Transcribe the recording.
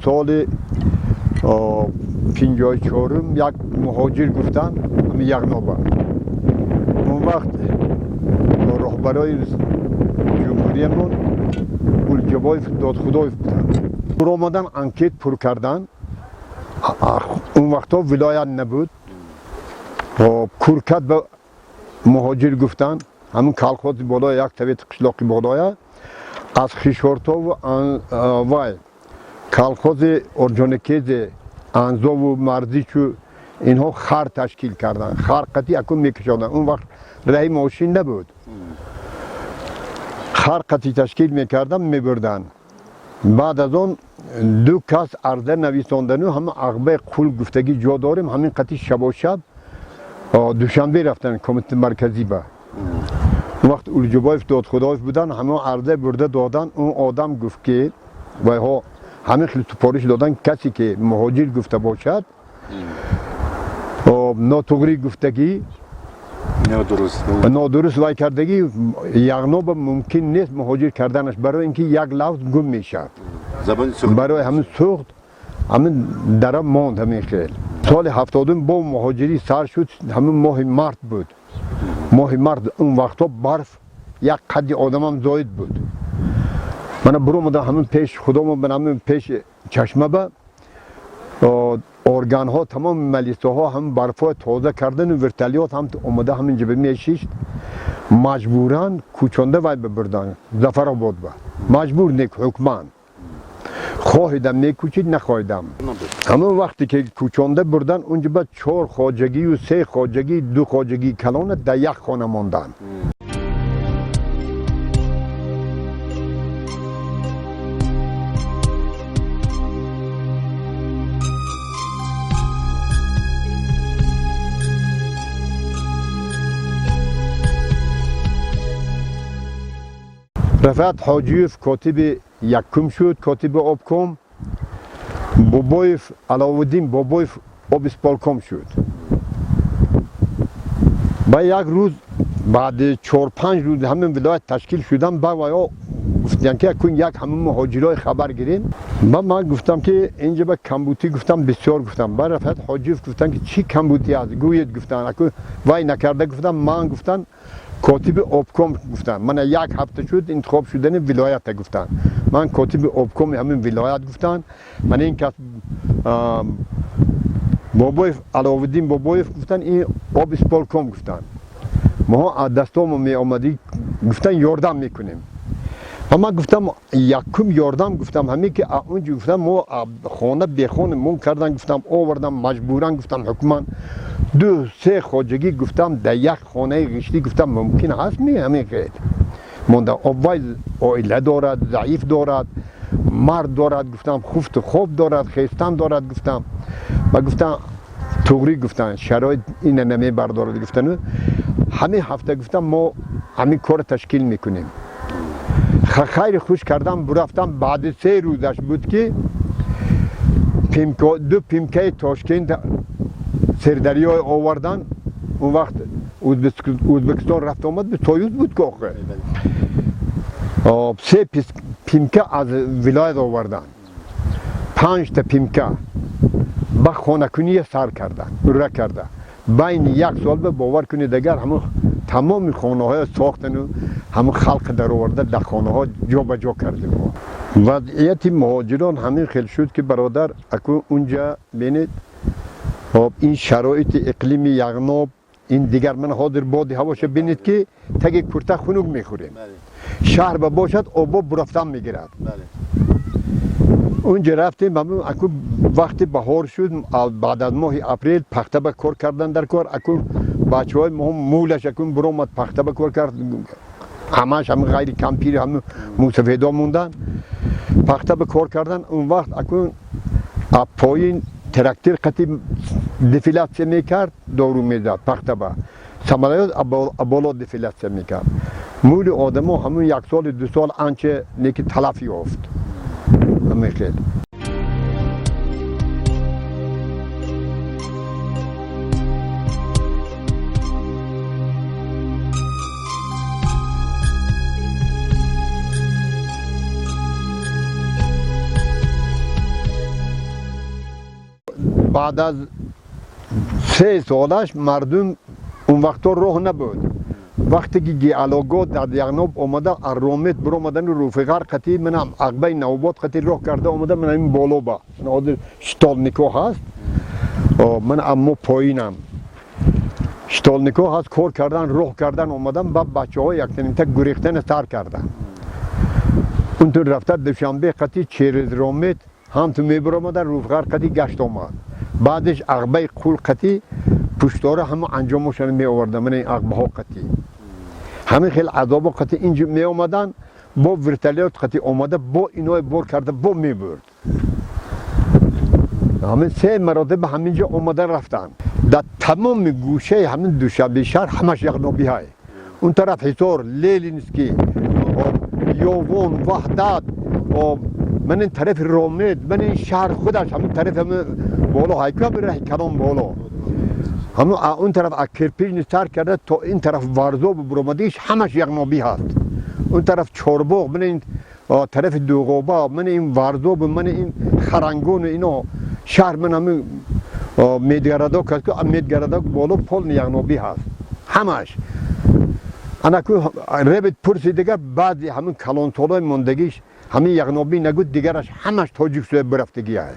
Соли 54-ум як муҳоҷир гуфтан ҳамин Яғноба. Он вақт роҳбарои ҷумҳуриямон Улҷабоев Додхудоев буданд. Омадан анкет пур кардан. Он вақтҳо вилоят набуд. Куркат ба муҳоҷир гуфтан, ҳамин колхози болоя, як совети қишлоқи болоя, аз Хишортову вай колхози Орджоникидзе, Анзову Марзичу инҳо хар ташкил карданд. Хар қатӣ акун мекушоданд. Он вақт раҳи мошин набуд. Хар қатӣ ташкил мекарданд, мебурданд. Баъд аз он ду кас арза нависондану ҳама ағбаи қул гуфтагӣ ҷо дорем, ҳамин қатӣ шабошаб Душанбе рафтанд комитети марказӣ ба. Он вақт Улҷубоев Додхудоев буданд, ҳамон арза бурда доданд. Он одам гуфт ки вайҳо ҳамин хел супориш доданд, касе ки муҳоҷир гуфта бошад, нотуғрӣ гуфтагӣ, нодуруст вай кардагӣ, Яғноба мумкин нест муҳоҷир карданаш, барои ин ки як лафз гум мешавад. Барои ҳамин суғд ҳамин дара монд ҳамин хел. Соли 70-ум бо муҳоҷирӣ сар шуд, ҳамин моҳи март буд. Моҳи март он вақтҳо барф як қадди одамам зоид буд. Мана буромадам ҳамин пеш худомо, ҳамин пеш чашма ба органҳо, тамоми малисаҳо ҳам барфҳои тоза кардану вертолёт ҳам омада ҳамин ҷиба мешишт. Маҷбуран кӯчонда вай бибурдан Зафаробод ба. Маҷбур нек ҳукман. Хоҳидам мекӯчид, нахоҳидам. Ҳамон вақте ки кӯчонда бурдан, унҷа ба 4 хоҷагию 3 хоҷагӣ, 2 хоҷагии калона дар як хона монданд. Рафаат Ҳоҷиев котиби якум шуд, котиби обком. Бобоев Аловуддин Бобоев обисполком шуд. Ба як рӯз баъди 4-5 рӯз ҳамин вилоят ташкил шудан, ба ваё гуфтанд ки акун як ҳамин муҳоҷирои хабар гирем. Ба ман гуфтам ки инҷа ба камбутӣ гуфтам, бисёр гуфтам. Ба Рафаат Ҳоҷиев гуфтам ки чӣ камбутӣ аст, гӯед гуфтан. Акун вай накарда гуфтам, ман гуфтан котиби обком гуфтан. Мана як ҳафта шуд интихоб шудани вилоята гуфтан. Ман котиби обкоми ҳамин вилоят гуфтан. Ман ин кас Бобоев Аловуддин Бобоев гуфтан, ин обисполком гуфтан. Моҳо аз дастомо меомадӣ гуфтан, ёрдам мекунем. Ва ман гуфтам якум ёрдам гуфтам ҳамин ки унҷа гуфтам мо хона бехона мон кардан гуфтам, овардам маҷбуран гуфтам ҳукман 2-3 хоҷагӣ гуфтам дар як хонаи ғиштӣ гуфтам мумкин ҳаст ми ҳамин хел монда. Вай оила дорад, заиф дорад, мард дорад гуфтам, хуфту хоб дорад, хестан дорад гуфтам. Ва гуфтам туғрӣ гуфтан шароит ина намебардорад гуфтану ҳамин ҳафта гуфтам мо ҳамин корро ташкил мекунем. Хайри хуш кардам бурафтам. Баъди 3 рӯзаш буд ки 2 пимкаи Тошкент Сердарёй овардан. Он вақт Ӯзбекистон рафт омад, союз буд ки охир. 3 пимка аз вилоят овардан, 5 та пимка ба хонакуние сар кардан, ура карда. Байни як сол ба бовар кунед, агар ҳамон тамоми хонаҳоя сохтану ҳамон халқ дароварда дар хонаҳо ҷо ба ҷо кардем. Вазъияти муҳоҷирон ҳамин хел шуд ки бародар, акун унҷа бинед, хоб ин шароити иқлими Яғноб, ин дигар ман ҳозир боди ҳавоша бинед ки таги курта хунук мехӯрем. Шаҳр ба бошад обо бурафтан мегирад. Унҷа рафтем, аку вақти баҳор шуд, баъд аз моҳи апрел пахта ба кор кардан дар кор. Аку бачаҳои мо мулаш акун буромад пахта ба кор кард, ҳамааш ҳамин ғайри кампири ҳамин мусафедо мондан, пахта ба кор кардан. Он вақт акун поин трактор қати дефилятсия мекард, дору мезад пахта ба, самолёт боло дефилятсия мекард. Мули одамо ҳамун як соли 2 сол анча неки талаф ёфт. Ҳамин хел. Баъд аз 3 солаш мардум, он вақто роҳ набуд. Вақте ки геолого дар Яғноб омада, Ромет биромадану Руфиғар қати манам Ағбаи Навобод қати роҳ карда омада, ман ин боло ба ҳозир штолнико ҳаст, ман аммо поинам штолнико ҳаст, кор кардан, роҳ кардан омадан, ба бачаҳо яктанита гурехтана сар кардан. Унтун рафта, Душанбе қати через Ромет ҳамту мебиромада, Руфиғар қати гашт омад. Баъдеш Ағбаи Қул қати пуштора ҳама анҷомошана меоварда, мана ин ағбаҳо қати ҳамин хел азобо қати инҷо меомадан, бо вертолёт қати омада, бо иное бор карда, бо мебурд. Ҳамин се маротиба ҳаминҷо омада рафтанд. Дар тамоми гӯшаи ҳамин Душанбе шаҳр ҳамаш яғнобиҳай. Он тараф Ҳисор, Ленинский, Ёвон, Ваҳдат, ман ин тарафи Ромед, ман ин шаҳр худаш, ҳамин тараф, ҳамин боло ҳайка бира, калон боло, ҳамун он тараф кирпични сар карда то ин тараф Варзобу буромадиш ҳамаш яғнобӣ ҳаст. Он тараф Чорбоғ, ман ин тарафи Дуғоба, ман ин Варзобу, ман ин Харангону, ино шаҳр, ман ҳамин Медгородок аст, Медгородок боло полный яғнобӣ ҳаст ҳамаш. Анаку ребет пурси, дигар баъди ҳамин калонсолои мондагиш ҳамин яғнобӣ нагуд, дигараш ҳамаш тоҷик суя бирафтагиай.